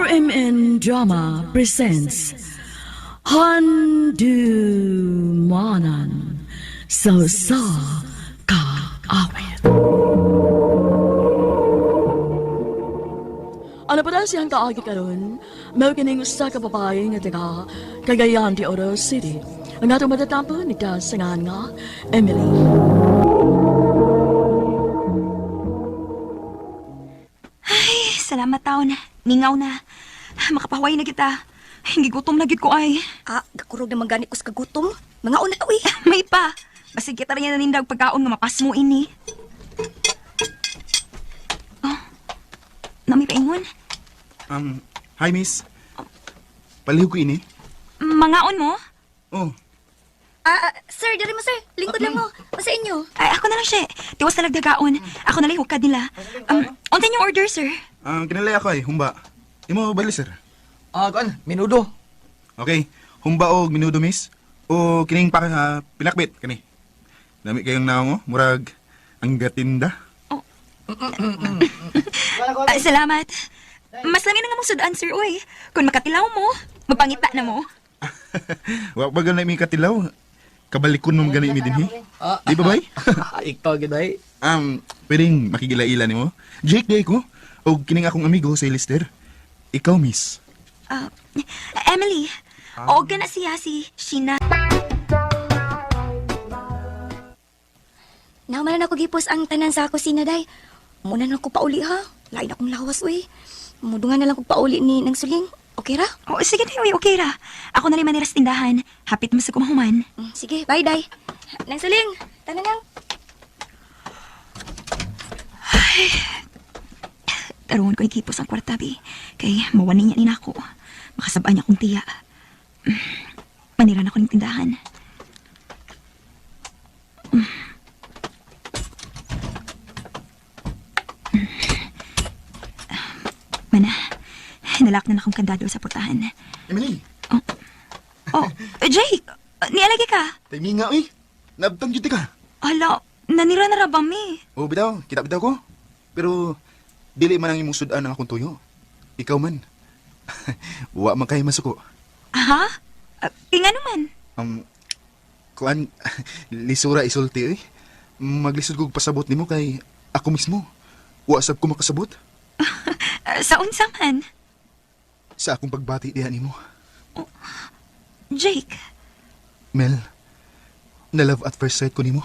RMN Drama presents Handu Manan So Sa Ka Awit. Ano pa siyang kaagi karon? Mao kining usa ka babae nga taga Cagayan de Oro City. Ang atong matatampo ni sa ngalan nga Emily. Ay, salamat taon. Ningaw na. Makapahuway na kita. Ay, gigutom na gid ko ay. Ah, gakurog naman gani ko sa kagutom. Mga una uy. May pa. Basig kita rin nanindag pagkaon nga mapasmo ini. Oh, nami paingon. Hi, miss. Palihog ko ini. Mangaon mo? Oh, Ah, sir, dali mo sir. Lingkod lang mo. Masa inyo? Ay, ako na lang siya. Tiwas na lagdagaon. Ako na lang hukad nila. Unsa inyong order, sir? Ang kinalay ako ay humba. Imo bali, sir. Ah, kuan, minudo. Okay, humba og minudo, miss. O kining pa pinakbit kani. Dami kayong naong oh, murag ang gatinda. Ah, salamat. Mas lami na nga mong sudan, sir, uy. Kung makatilaw mo, mapangita na mo. Wa pa ganay mi katilaw. Kabalikon mo gani mi dinhi. Ah. Di ba bay? Ikaw gid ay. Pwedeng makigilaila nimo. Jake day ko. Og kining akong amigo si Lister. Ikaw, miss. Ah, Emily, o na siya si Sheena. Nauman na ako gipos ang tanan sa kusina day. Muna na ko pauli ha. Lain akong lawas uy. Mudungan na lang ko pauli ni nang suling. Okay ra? Oh, sige na, uy, okay ra. Ako na rin manira sa tindahan. Hapit mo sa kumahuman. Sige, bye day. Nang suling, tanan lang. Tarungan ko ikipos ang kwarta, bi. Kay mawanin niya ni nako. Makasabaan niya akong tiya. Manira na ko ng tindahan. Mana, nalak na akong kandado sa portahan. Emily, Oh, Jake! Nialagi ka? timinga uy. Nabtang jud ka. Hala, nanira na ra ba mi? Oh, bitaw, kita bitaw ko. Pero dili man ang imong sudan ang akong tuyo. Ikaw man. Wa man kay masuko. Ha? Kaya nga naman. Kuan lisura isulti eh. Maglisod kog pasabot nimo kay ako mismo. Wa sab ko makasabot Sa unsa man. sa akong pagbati diha nimo. Jake, Mel, na love at first sight ko nimo.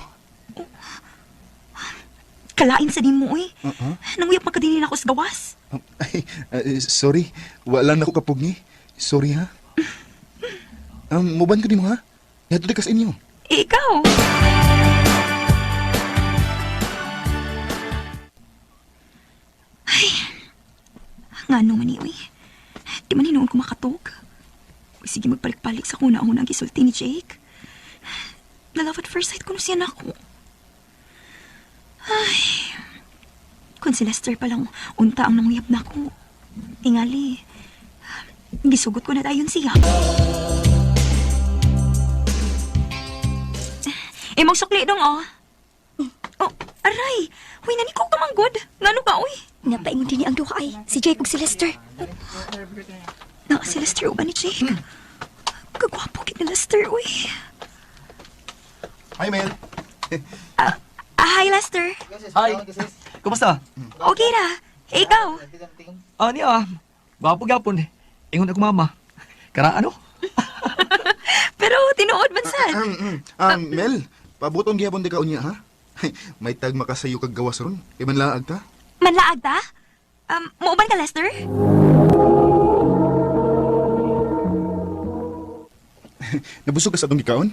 kalain sa nimo uy. Uh-huh. Nanguyap magkadinin ako sa gawas. Ay, sorry, wala na ko kapugni. Sorry ha. Muban ko nimo ha. Ngadto di ka sa inyo. Eh, ikaw. Ay, nga naman ni uy. Di man hinuon ko makatog. Uy, sige magpalikpalik sa kuna-una ang gisulti ni Jake. Na love at first sight ko no siya nako. Ay, kung si Lester palang unta ang nanguyab na ako. Tingali, gisugot ko na dayon siya. Imong sukli dong, oh. Oh, aray. Huy, nani ko kamanggod. Ngano ka, uy? Napaingon din ni ang duha ay. Si Jake ug si Lester. Na, si Lester uban ni Jake. Kagwapo kid ni Lester, uy. Hi, Mel. Ah, hi, Lester. Hi. Kumusta? Okay ra. Eh, ikaw? Ah, niya. Gwapo gyapon. Ingon ako mama. Kara ano? Pero tinuod man sad. Mel, pabuton gihapon di ka unya ha. May tag makasayo kag gawas ron. Kay man laag ta. Manlaag ta? Muuban ka, Lester? Nabusog ka sa atong gikaon?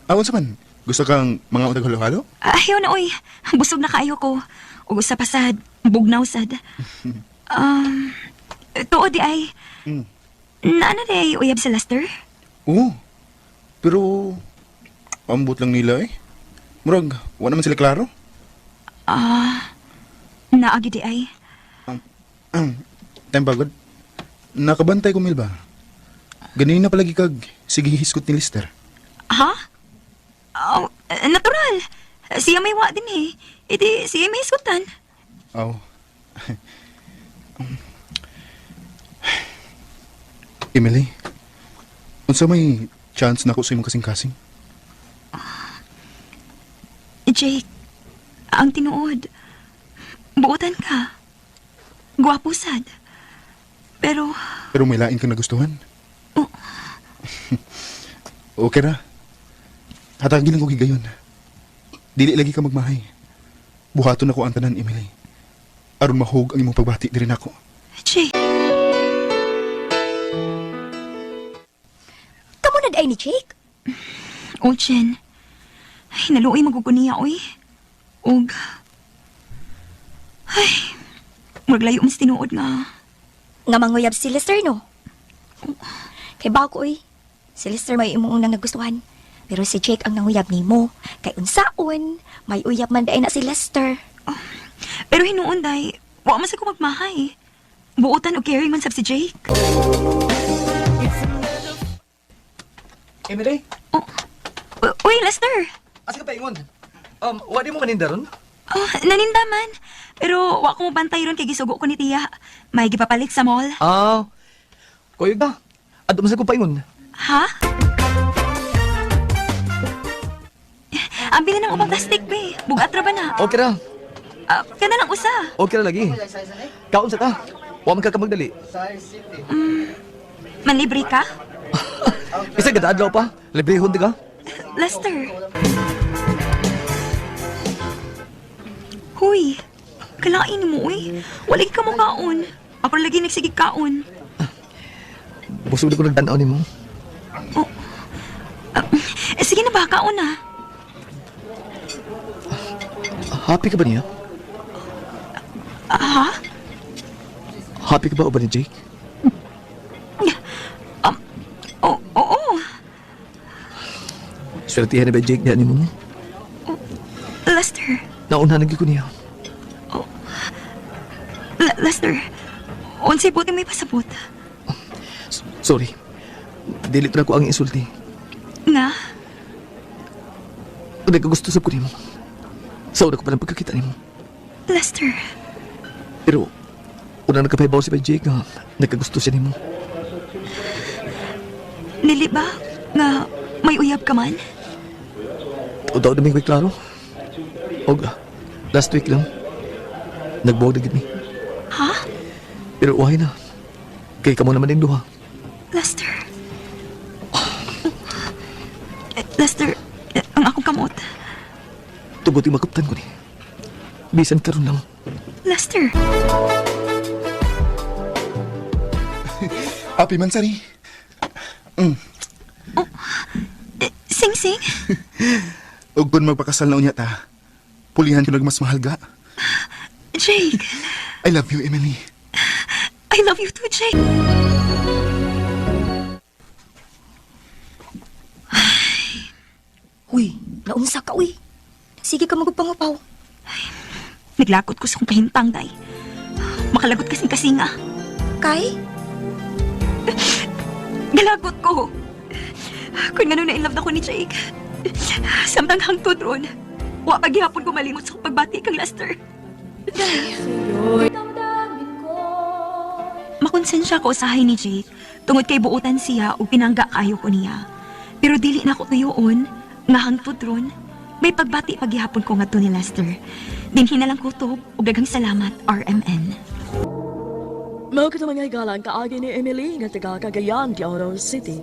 Awan sa man. Gusto kang mga utag halo-halo? Ayaw na, uy. Busog na kaayo ko. Ug usa pa sad, bugnaw sad. Um, tuod di ay. Naana di ay uyab si Lester? Oo. Pero ambot lang nila eh. Murag, wa naman sila klaro. Ah, naagi di ay. Time pagod. Nakabantay ko Mel ba? Ganina palagi kag sige hiskot ni Lister. Ha? Oh, natural. Siya may wa din eh. Iti, siya may iskutan. Aw. Emily, unsa may chance nako sa imong kasing-kasing? Jake, ang tinuod, buotan ka. Gwapo sad. Pero, Pero may lain kang nagustuhan. Oh. Okay ra. Hatagin lang ko gigayon. Dili lagi ka magmahay. Buhaton ako ang tanan, Emily. Aron mahug ang imong pagbati diri nako. Jake, Kamo na day ni Jake. oh Jen, ay, naluoy maguguniya, oy. Og, ay, maglayo mas tinuod nga. Nga manguyab si Lester, no? Kay bako, uy. Si Lester may imong unang nagustuhan. Pero si Jake ang nanguyab nimo. Kay unsaon, may uyab man day na si Lester. Pero hinuon, day, wa man sa ko magmahay. Buotan o caring man sab si Jake. Emily, Oh, uy, Lester! asa ka paingon? Wa di mo maninda ron? Oh, naninda man. Pero wa ko mobantay ron kay gisugo ko ni tiya. May gipapalit sa mall. Ah, kuyog na. Adto man sa ko paingon. Ha? Ang na ng ubang plastic, be. Bugat ra ba na? Okay ra. Ah, kana lang usa. Okay ra lagi. Kaon sa ta. Wa man ka kamagdali. Manlibre ka? Isa gada adlaw pa. Librehon di ka. Lester. Huy, kalain mo, uy. Wala ka mo kaon. Ako lagi nagsige kaon. Busog na ko nagtan-aw nimo. Oh. Ah, eh, sige na ba, kaon na. Happy ka ba niya? Ah, ha? Happy ka ba o ba ni Jake? Oo, oo. Swertihan na ba Jake niya nimo? Lester. Nauna na gyud ko niya. Lester. Unsay buti may pasabot. Sorry. Dili to na ko ang insulti. Nga? Nagkagusto sab ko nimo. Sa una ko pa lang pagkakita nimo. Lester. Pero una nagkapahibaw si Jake nga nagkagusto siya nimo. Nili ba? Nga may uyab ka man? Taon-taon na may klaro. Og last week lang nagbuwag na gid mi. Ha? Pero uhay na. Kay kamo naman din duha. Lester. Eh, Lester, eh, ang akong kamot. Tugot yung makaptan ko ni. Bisan karon lang. Lester. Happy man sari. Eh, Sing Sing? Og kun magpakasal na unya ta. Pulihan ko nagmas mahal ga. Jake. I love you, Emily. I love you too, Jake. Uy, naunsa ka, uy. Sige ka magpangupaw. Naglakot ko sa kong kahimtang, day. Makalagot kasing kasinga. Kay? Galagot ko. Kung nga na in love na ko ni Jake. Samtang hangtod ron. Wa paghihapon ko malimot sa akong pagbati kang Lester. Makonsensya ko usahay ni Jake tungod kay buotan siya ug pinangga kayo ko niya. Pero dili na ko tuyoon nga hangtod ron may pagbati paghihapon ko ngadto ni Lester. Dinhi na lang kutob ug daghang salamat RMN. Mao kato mga higala ang kaagi ni Emily nga taga Cagayan de Oro City.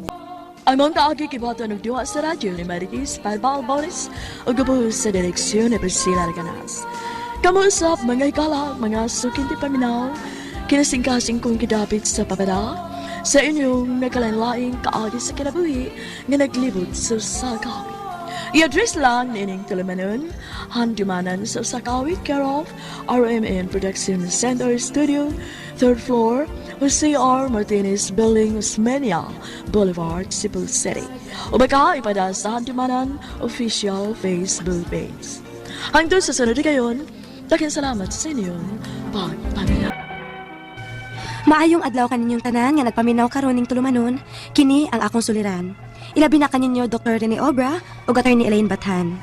Ang mga kaagi kibuhaton og duha sa radyo ni Marikis Parbal Boris ug gabuhos sa direksyon ni Priscilla Reganas. Kamo usap mga higala, mga sukinti paminaw, kinasingkasing kong gidapit sa papada, sa inyong nagkalainlaing kaagi sa kinabuhi nga naglibot sa usa ka awit. I-address lang nining tulumanon, handumanan sa Usakawit, care of RMN Production Center Studio, third floor, Jose R. Martinez Building, Osmeña Boulevard, Cebu City. O baka ipada sa Handumanan official Facebook page. Hangtod sa sunod kayon, daghang salamat sa inyong pagpaminaw. Maayong adlaw kaninyong tanan nga nagpaminaw karon ning tulumanon, kini ang akong suliran. Ilabi na kaninyo Dr. Rene Obra ug Attorney Elaine Bathan.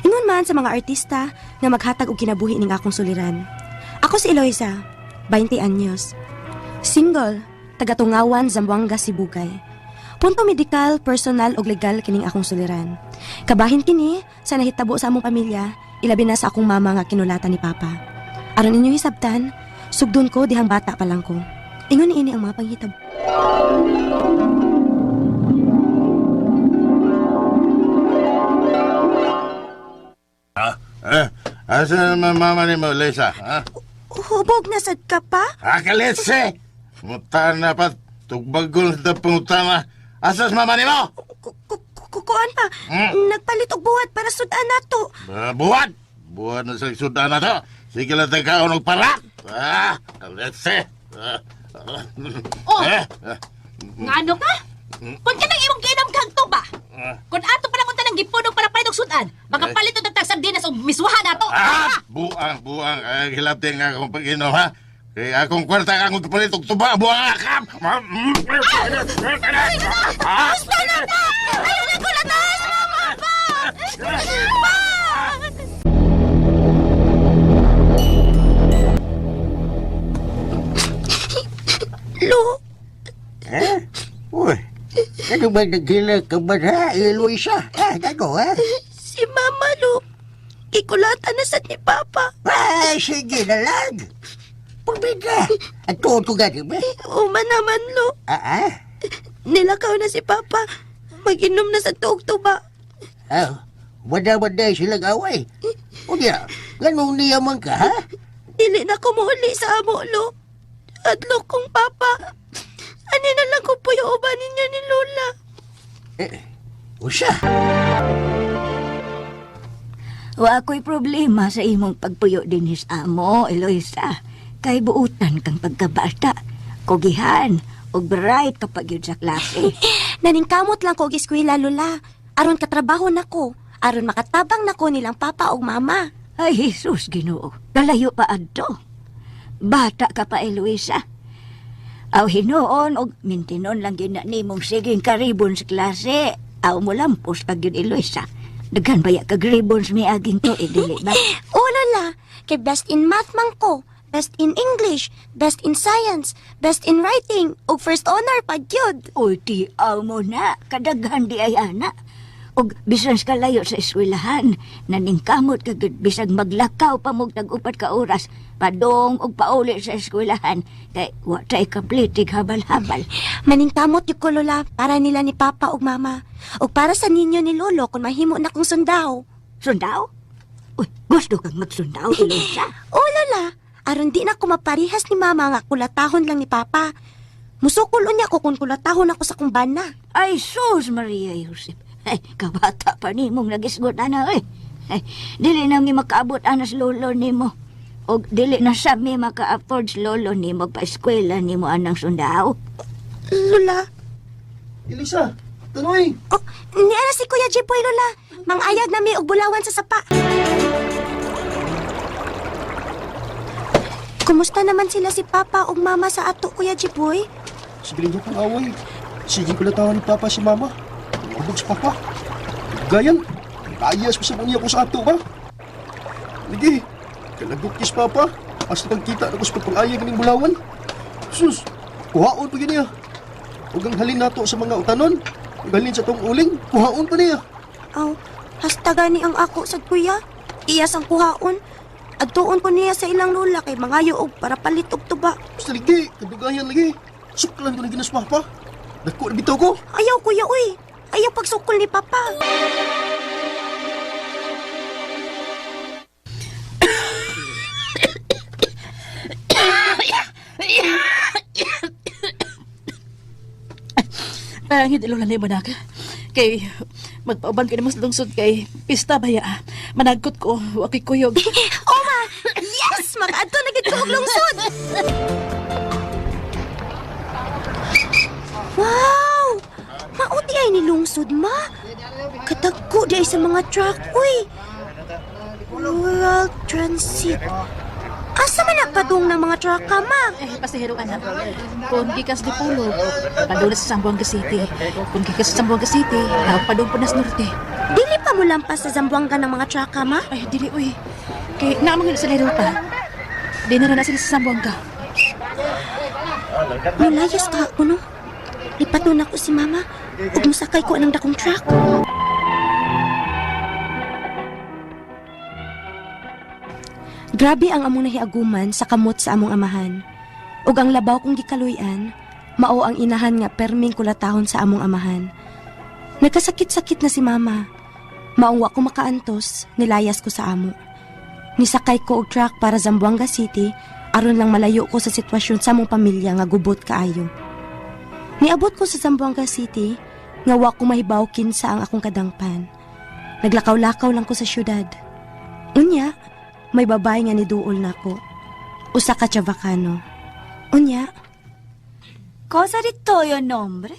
Ingon man sa mga artista nga maghatag og kinabuhi ning akong suliran. Ako si Eloisa, 20 anyos. Single. taga Tungawan, Zamboanga, Sibugay. Punto medikal, personal ug legal kining akong suliran. Kabahin kini sa nahitabo sa among pamilya, ilabi na sa akong mama nga kinulatan ni Papa. Aron inyo hisabtan, sugdon ko dihang bata pa lang ko. Ingon niini ang mga panghitabo. Eh, asa naman mama ni mo, Lisa? Ha? Hubog na sad ka pa? Akaletse! Mutan na pa, tugbagol sa pangutana. Asas mama ni mo? Kukuan pa. Nagpalit og buhat para sudan nato. Ah, buhat! Buhat na sa sudan na to. Sige lang tayo kaon og parat. Ah, kaletse! Ah, ah. Oh! Eh, ah, Ngano ka? Kung kanang imong giinom kang tuba. Kung ato pa lang unta ng gipunog para palit og sudan, makapalit og tag sardinas og misuha nato. ah, buang, buang. Ay, hilabtin nga akong pag-inom, ha? Kaya akong kwarta ka akong kapalit og tuba, buang ka! Ayaw na ko latas, mama pa! Pa! Lo, Ha? Uy, ano ba nagkila ka ba ha, Eloisa? Ha, gago ha? si Mama Lo. Kikulatan na sad ni Papa. Ah, sige na lang. Pagbida, at tuon ko gani ba? Uma naman, Lo. Ah, ah? Nilakaw na si Papa. Mag-inom na sa tuog tuba. Ah, wada-wada silang away. Unya, ganun niya man ka, ha? Dili na kumuhuli sa amo, Lo. Adlok kong Papa. Ani na lang ko po yung uban ninyo ni Lola. Eh, usa. Wa ko'y problema sa imong pagpuyo dinhi sa amo, Eloisa. Kay buutan kang pagkabata. Kugihan, ug bright kapag yun sa klase. Naningkamot lang ko og eskwela, Lola. Aron katrabaho nako. Aron makatabang nako nilang papa ug mama. Ay, Jesus, Ginoo. Kalayo pa adto. Bata ka pa, Eloisa. Aw hinuon og mintinon lang gyud na nimong siging karibon sa klase. Aw mo lampos pag yun, Eloisa. Daghan baya kag ribbons miaging to, eh, dili ba? O, Lola, kay best in math man ko, best in English, best in science, best in writing, ug first honor pag gyud. Uy, tiaw mo na. Kadaghan di ay ana. Og bisan sa kalayo sa eskwelahan, naningkamot ka gud bisag maglakaw pa mo tag upat ka oras, padong og pauli sa eskwelahan, kay wa tay kaplitig habal-habal. Maningkamot gyud ko, Lola, para nila ni papa ug mama. Ug para sa ninyo ni Lolo kung mahimo na kong sundao. Sundao? Uy, gusto kang magsundao, Eloisa? O, Lola, aron di na ko maparihas ni mama nga kulatahon lang ni papa. Musukol unya ko kung kulatahon ako sa kumbana. Ay, sus, Maria Josep. Ay, kabata pa nimong nagisgot ana, oy. Ay, dili na mi makaabot ana sa lolo nimo. Og dili na sab mi maka-afford sa lolo nimo pa eskwela nimo anang sundao. Lola, Elisa, tunoy. oh, niara si Kuya Jipoy, Lola. Mangayag na mi og bulawan sa sapa. Kumusta naman sila si Papa ug Mama sa ato, Kuya Jipoy? Sige lang pang away. Sige ko ni Papa si Mama. Hubog si Papa. Gayan, layas pa sa niya ko sa ato ba? Lagi, kalagot kis Papa. Hasta pagkita na ko sa pagpangayag ng bulawan. Sus, kuhaon pa niya. Huwag ang halin nato sa mga utanon. Ug halin sa tong uling, kuhaon pa niya. Aw, hasta gani ang ako sad kuya. Iyas ang kuhaon. Adtuon ko niya sa ilang lola kay mangayo og para palit og tuba. Basta lagi, kadugayan lagi. Suklan ko na ginas Papa. Dako na bitaw ko. Ayaw kuya uy. Ayaw pagsukol ni Papa. Parang hindi lola ni manak. Kay magpauban ka nimo sa lungsod kay pista baya. Managkot ko, wa ko'y kuyog. Oma! Yes! Makaadto na gid ko og lungsod. Wow! Mauti ay ni lungsod ma. Katagko di ay sa mga truck uy. Rural Transit. Asa man nagpadung ng mga truck ka, ma? Eh, pasahero anak. Kung gikas di Pulo, padung na sa Zamboanga City. Kung gikas sa Zamboanga City, padung po na sa Norte. Dili pa mo lampas sa Zamboanga ng mga truck ka, ma? Ay, dili uy. Kay naamang sa laro pa. Di na na sila sa Zamboanga. Nilayas ka ako, no? Lipaton ako si mama. Ug mosakay ko anang dakong truck. Grabe ang among nahiaguman sa kamot sa among amahan. Ug ang labaw kong gikaluy-an, mao ang inahan nga perming kulatahon sa among amahan. Nagkasakit-sakit na si mama. Maong wa ko makaantos, nilayas ko sa amo. Nisakay ko og truck para Zamboanga City aron lang malayo ko sa sitwasyon sa among pamilya nga gubot kaayo. Niabot ko sa Zamboanga City nga wa ko mahibaw kinsa ang akong kadangpan. Naglakaw-lakaw lang ko sa syudad. Unya, may babae nga niduol nako. Usa ka Chavacano. Unya, Cosa di toyo nombre?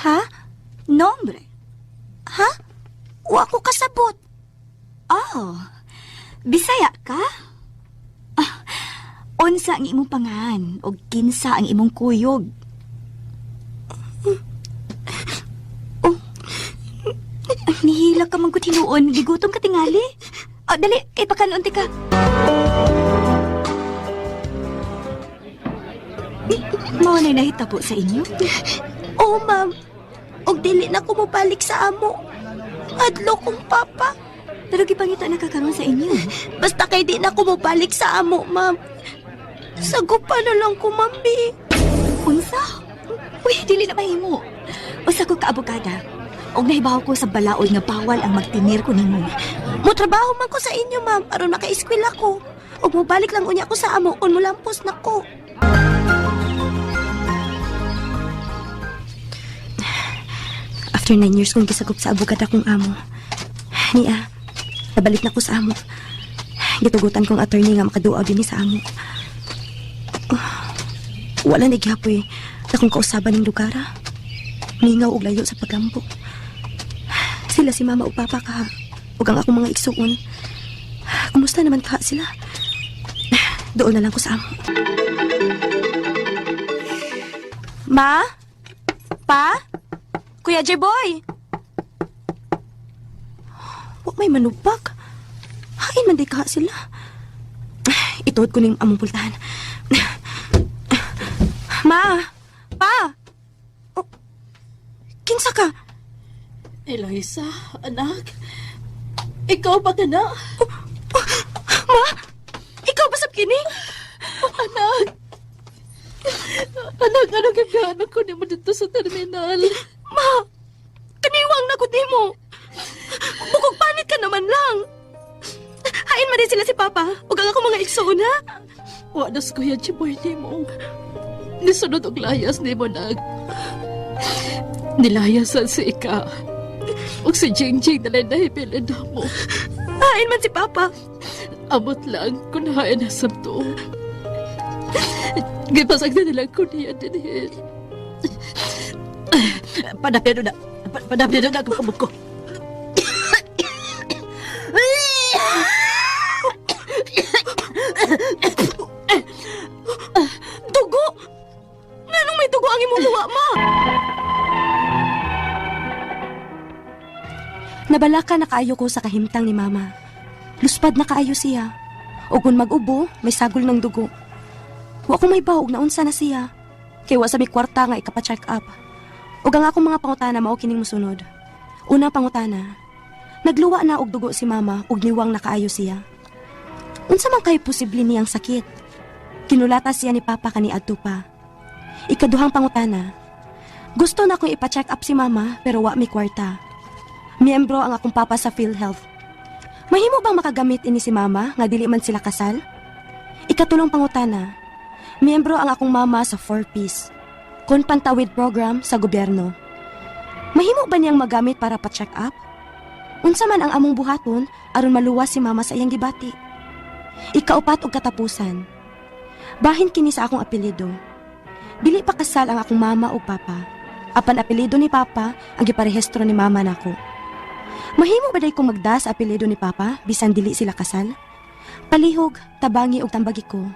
Ha? Nombre? Ha? Wa ko kasabot. Oh, Bisaya ka? Ah, unsa ang imong pangan o kinsa ang imong kuyog? Oh. Ay, nihila ka man ko tinuon, gigutom ka tingali. Oh, dali, kay pakanon ti ka. Mao na'y nahitabo sa inyo? Oh, ma'am. Og dili na ko mobalik sa amo. Adlo kong papa. Pero gipangita na ka karon sa inyo. Basta kay di na ko mobalik sa amo, ma'am. Sagupa na lang ko, ma'am, bi. Unsa? Uy, dili na mahimo. Usa ko kaabogada. Og nahibaw ko sa balaod nga bawal ang magtinir ko nimo. Motrabaho man ko sa inyo, ma'am, aron maka-eskwela ko. Og mobalik lang unya ko sa amo kung molampos na ko. After 9 years kong gisagop sa abogada kong amo. Niya, nabalik na ko sa amo. Gitugutan kong attorney nga makaduaw din sa amo. Oh, wala na gihapoy akong kausaban ng lugar. Ah. Mingaw og layo sa paglambo. Sila si mama o papa ka. Ug ang akong mga igsuon. Kumusta naman ka sila? Doon na lang ko sa amo. Ma? Pa? Kuya J-Boy? Wa may manubag. Hain man di ka sila. Ituod ko ning among pultahan. Ma! Pa! Oh, kinsa ka? Eloisa, anak. Ikaw ba ka na? Ma! Ikaw ba sa kini? Anak! Anak, ano gagano ko nimo dito sa terminal? Ma! Kaniwang na gud nimo. Bukog panit ka naman lang. Hain man din sila si Papa. Ug ang akong mga igsoon ha. Wa na sa Kuya Jiboy nimo. Nisunod og layas nimo nag. Nilayasan si Ika. Ug si Jingjing nalay nahibilin na mo. Hain man si Papa. Amot lang kung hain na sabto. Gipasag na nilang ko niya dinhin. Panapyano na. Panapyano na akong kamot ko. Dugo! Nanong may dugo ang imong luwa, ma? Nabalaka na kaayo ko sa kahimtang ni mama. Luspad na kaayo siya. O kung mag-ubo, may sagol ng dugo. Wa ko may baog na unsa na siya. Kay wa sa mi kwarta nga ikapa-check up. Ug ang akong mga pangutana mao kining mosunod. Unang pangutana. Nagluwa na og dugo si mama ug niwang na kaayo siya. Unsa man kay posible niyang sakit? Kinulata siya ni Papa kaniadto pa. Ikaduhang pangutana. Gusto na akong ipa-check up si Mama pero wa mi kwarta. Miyembro ang akong papa sa PhilHealth. Mahimo bang makagamit ini si Mama nga dili man sila kasal? Ikatulong pangutana. Miyembro ang akong mama sa 4Ps. Kon pantawid program sa gobyerno. Mahimo ba niyang magamit para pa-check up? Unsa man ang among buhaton aron maluwas si Mama sa iyang gibati. Ikaupat og katapusan. Bahin kini sa akong apelyido. Dili pa kasal ang akong mama o papa. Apan apelyido ni papa ang giparehistro ni mama nako. Mahimo ba day kong magda sa apelyido ni papa bisan dili sila kasal? Palihog, tabangi og tambagi ko.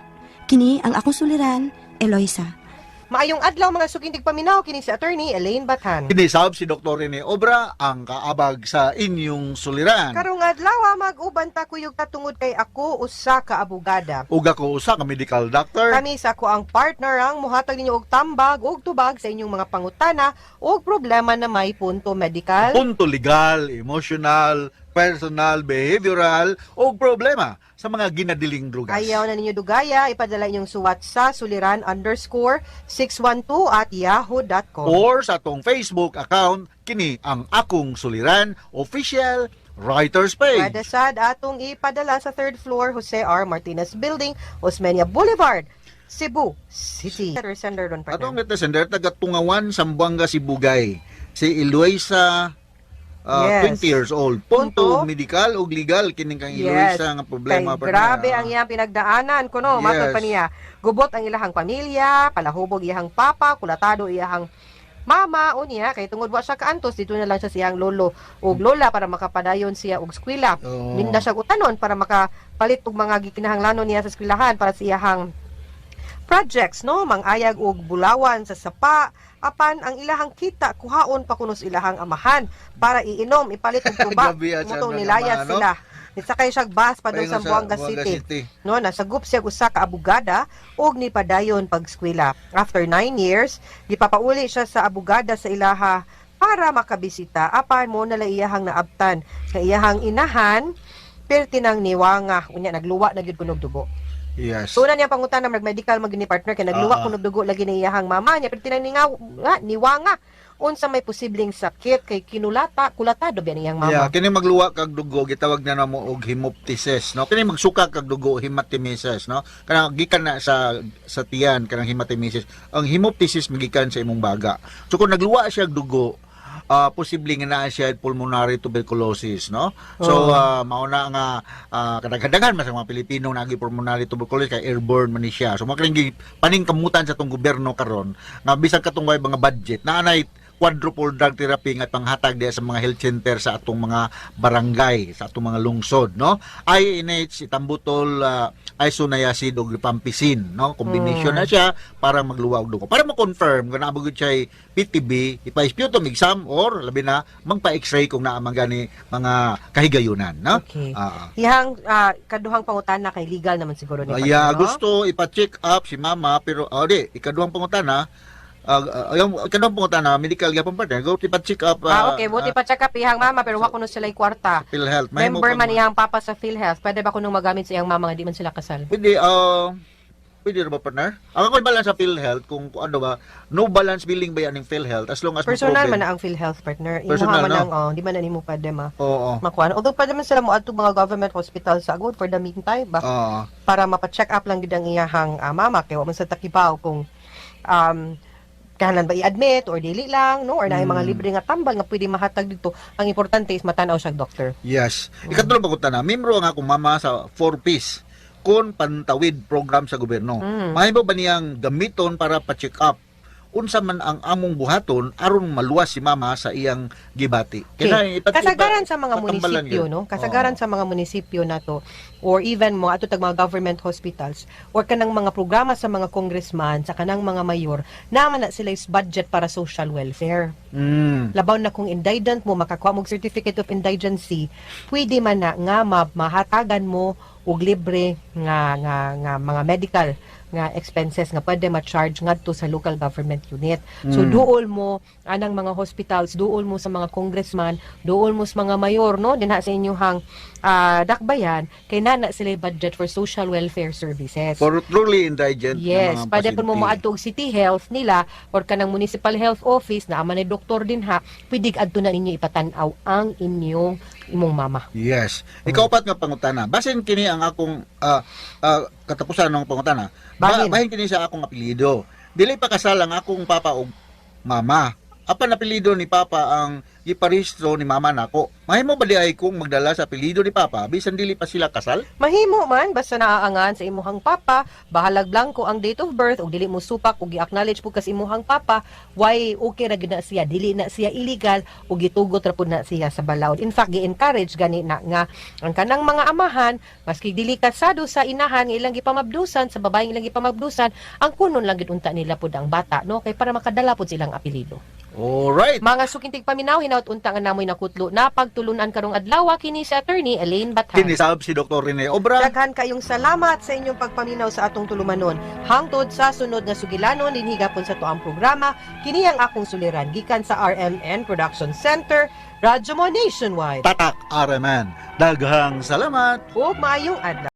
Kini ang akong suliran, Eloisa. Maayong adlaw, mga suking tigpaminaw, kini si Attorney Elaine Bathan. Kini sab si Dr. Rene Obra, ang kaabag sa inyong suliran. Karong adlaw, mag-uban ta kuyog ta tungod kay ako usa ka abogada. Ug ako usa ka medical doctor. Kami sa ako ang partner ang muhatag ninyo og tambag ug tubag sa inyong mga pangutana ug problema na may punto medical, Punto legal, emotional, personal, behavioral o problema sa mga ginadiling drugas. Ayaw na ninyo dugaya, ipadala inyong suwat sa suliran_612@yahoo.com. Or sa atong Facebook account, kini ang Akong Suliran Official Writers Page. Pwede sad atong ipadala sa third floor, Jose R. Martinez Building, Osmeña Boulevard, Cebu City. Letter sender ron, partner. Atong letter sender, taga Tungawan, Zamboanga, Sibugay. Si Eloisa, 20 years old. Punto, Punto. medical o legal kining kang Eloisa nga problema, Kay partner. grabe ang iyang pinagdaanan kuno, matod pa niya. Gubot ang ilahang pamilya, palahubog iyang papa, kulatado iyang mama unya kay tungod wa siya kaantos dito na lang siya siyang lolo ug lola para makapadayon siya og eskwela. Ninda siya utanon para makapalit og mga gikinahanglanon niya sa eskwelahan para sa iyahang projects, no, mangayag og bulawan sa sapa, apan ang ilahang kita kuhaon pa kuno sa ilahang amahan para iinom, ipalit og tuba. Grabe, ah, Motong siya nilayas nga, no? sila. Nisakay siya bus padung Paingon sa Zamboanga Zamboanga City. City. No, nasagop siya og usa ka abogada ug nipadayon pagskwela. After 9 years, gipapauli siya sa abogada sa ilaha para makabisita, apan mo nala iyahang naabtan nga iyahang inahan perti nang niwanga, unya nagluwa na gyud kunog dugo. So una niya pangutana, mag-medical mag ni partner, kay nagluwa kunog dugo lagi ni iyahang mama niya perti nang nga, niwanga, unsa may posibleng sakit kay kinulata kulatado ba niyang mama? Yeah, kini magluwa kag dugo gitawag na namo og hemoptysis, no? Kini magsuka kag dugo, hematemesis, no? Kanang gikan na sa tiyan kanang hematemesis. Ang hemoptysis magikan sa imong baga. So kung nagluwa siya og dugo, posible nga naa siya pulmonary tuberculosis, no? So mao na nga kadaghagan man sa mga Pilipino naagi pulmonary tuberculosis kay airborne man ni siya. So mao kini paningkamutan sa tong gobyerno karon nga bisan katong way mga budget naa nay quadruple drug therapy nga panghatag diya sa mga health center sa atong mga barangay, sa atong mga lungsod, no? INH, ethambutol, isoniazid ug rifampicin, no? Combination na siya para magluwa og dugo. Para mo-confirm kung naa gyud siya PTB, ipa-sputum exam or labi na magpa-x-ray kung naa man gani mga kahigayunan, no? Okay. Ah. Iyang kaduhang pangutana kay legal naman siguro ni Ay, partner, no? gusto ipa-check up si mama pero oh, di ikaduhang pangutana, yung ikaduhang pangutana medical gyapon, partner, go ipa-check up. Okay, buti pa check up iyang mama pero wa kuno sila kwarta. PhilHealth. Mahimo Member pag- man iyang papa sa PhilHealth. Pwede ba kunong magamit sa iyang mama nga di man sila kasal? Pwede, pwede ra ba, partner? Ang ako balance sa PhilHealth kung ano ba, no balance billing ba yan ng PhilHealth as long as Personal ma-proven. man na ang PhilHealth, partner. Imuha Personal, man no? ang, oh, di man na nimo pwede ma makuha. Although pwede man sila mo adto mga government hospital sa good for the meantime ba para mapa-check up lang gid ang iyahang mama kay wa man sa takibaw kung kinahanglan ba i-admit or dili lang, no, or naay mga libre nga tambal nga pwede mahatag dito. Ang importante is matan-aw siya og doctor. Yes. Ikatulo pangutana, membro ang akong mama sa 4Ps kon pantawid program sa gobyerno. Mahimo ba niyang gamiton para pa-check up? Unsa man ang among buhaton aron maluwas si mama sa iyang gibati? Okay. Kaya Kasagaran sa mga patambalan munisipyo, yun. no? Kasagaran sa mga munisipyo nato or even mga ato tag mga government hospitals or kanang mga programa sa mga congressman, sa kanang mga mayor, naman na sila is budget para social welfare. Labaw na kung indigent mo, makakuha mo og certificate of indigency, pwede man na nga mahatagan mo og libre nga mga medical nga expenses nga pwede ma-charge ngadto sa local government unit. So duol mo anang mga hospitals, duol mo sa mga congressman, duol mo sa mga mayor, no, dinha sa inyong dakbayan kay nana sila budget for social welfare services. For truly indigent nga Yes, mga pwede po mo pasyente. moadto og City Health nila or kanang Municipal Health Office na man ni doktor din ha, pwede adto na ninyo ipatan-aw ang inyong imong mama. Yes. Ikaupat nga pangutana. Basin kini ang akong katapusan ng pangutana. Bahin. Bahin kini sa akong apelyido. Dili pa kasal ang akong papa og mama. Apan apelyido ni papa ang giparehistro ni mama nako. Mahimo ba di ay kong magdala sa apelyido ni papa bisan dili pa sila kasal? Mahimo man basta naaangan sa imuhang papa, bahalag blanco ang date of birth ug dili mo supak ug gi-acknowledge pud kas imuhang papa, why okay ra gyud na siya, dili na siya illegal ug gitugot ra pud na siya sa balaod. In fact, gi-encourage gani na nga ang kanang mga amahan maski dili kasado sa inahan nga ilang gipamabdusan sa babaeng ilang gipamabdusan, ang kunon lang gyud unta nila pud ang bata, no, kay para makadala pud silang apelyido. Alright. Mga suking tigpaminaw, hinaut unta nga namoy nakutlo na pagtulunan karong adlaw kini si Attorney Elaine Bathan. Kinisab si Dr. Rene Obra. Daghan kayong salamat sa inyong pagpaminaw sa atong tulumanon. Hangtod sa sunod nga sugilanon dinhi gapon sa tuang programa, kini ang akong suliran gikan sa RMN Production Center, Radyo Mo Nationwide. Tatak RMN. Daghang salamat. Ug maayong adlaw.